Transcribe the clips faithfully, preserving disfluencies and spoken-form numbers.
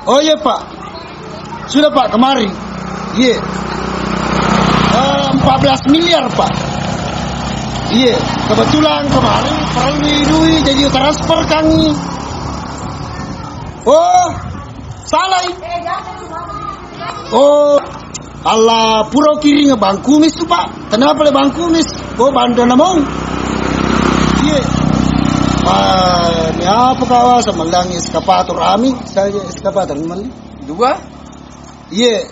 Oh iya, Pak. Sudah, Pak, kemarin. Iya. Eh, empat belas miliar, Pak. Iya, kebetulan kemarin perlu duit, jadi transfer kami. Oh, salah. Oh, Allah, pura kiring Bang Kumis tu, Pak. Kenapa le Bang Kumis? Oh, banda namong. Iya. Wah, ini apa kawa semelang eskavator ami? Saya eskavator mali. Dua? Iya.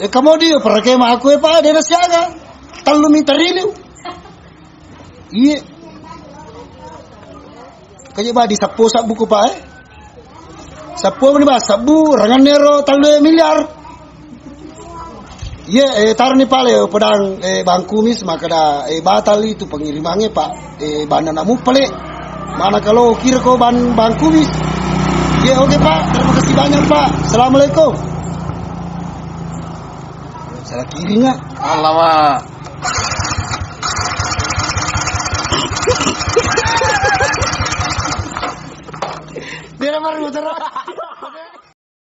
Eh, kamu dia pakai aku, eh, Pak, dia siaga. Tellu meter ini. Iya. Kaje ba di seppulo sabbu ko, Pak, eh. Seppulo meni ba, sabbu, ranganne ro tellu miliar. Iya, eh, taroni pale, eh, pedang, eh, Bang Kumis, makkeda, eh, batal itu pengirimannya, Pak. Eh, bana namu pale. Mana kalau kira ko ban-, Bang Kumis. Iya, oke, Pak. Terima kasih banyak, Pak. Assalamualaikum. Salah kiring, ah. Alamak. Dia nomor motor.